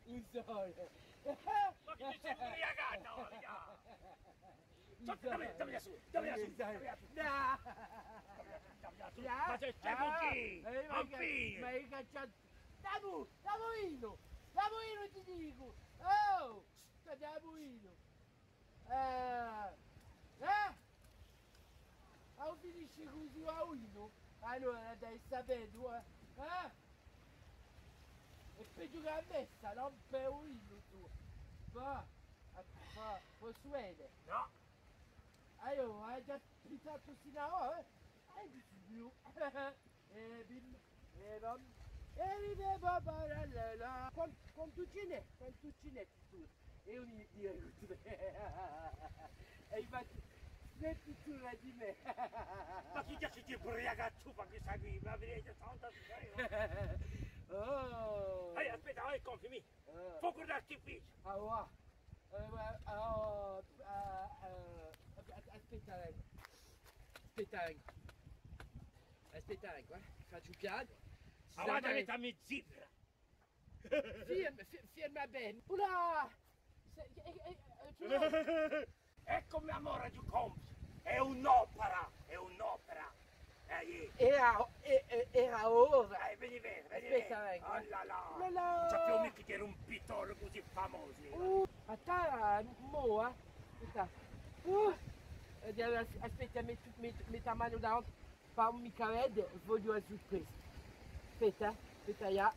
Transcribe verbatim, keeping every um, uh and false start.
Un sole. Ma chì ti sè imbriacatu, ora? Dammi, dammi, dammi la sua, dammi la sua, dammi la sua. Nò. Dammi la sua, dammi la sua. Ma sè scemu chì? Eh, ma chì, ma chì cacciatu? Dammi, dammi u vinu, dammi u vinu ti dicu. Oh, dammi u vinu. Eh, eh? Ah, u finisci cusì u vinu? Allora, dai, sapete, eh? Eh? Hè peghju chè a messa, nò? Per u vinu tù. Và, và, possu vede? Nò. Aiò, ai ghjà spittatu sin'à ora, eh? Ai bisognu. Eh, bim, eh, bam. Eh, bim, eh, bam, bam, là, là, là. Quan-, quantu ci n'hè? Quantu ci n'hè pittura? È ùn mi dì tuttu. È infatti, n'hè pittura di mè. Ma chì cacciu ti imbriacatu, ma chì sai, ma vedete, tanta... Oh. Ehi, aspetta, ehi, confimi. Eh. Focu d'artificiu. Ah, và. Eh, ma, oh, eh, eh, as-, as-, aspetta, eh. Aspetta, eh. Aspetta, eh. Facciu pianu. Ah, guarda chì t'hà mi zibra. Ferma, fe-, ferma bè. Ulà! Sè, eh, eh, eh, tu... Eccu mè, amore, tù compri. Hè un'opera, hè un'opera. Eh, eh. Era, e-, e-, era ora. Eh, veni, veni, veni. Aspetta, veni. Oh là là. Là là. Ùn sapiu micca chì era un pittore cusì famosu. Uh, aspetta, mo, eh. Aspetta. Uh, eh, as-, aspetta, mettu, mettu, mettu a manu davanti. Fammi micca vede, vogliu a surpresa. Aspetta, eh. Aspetta, là.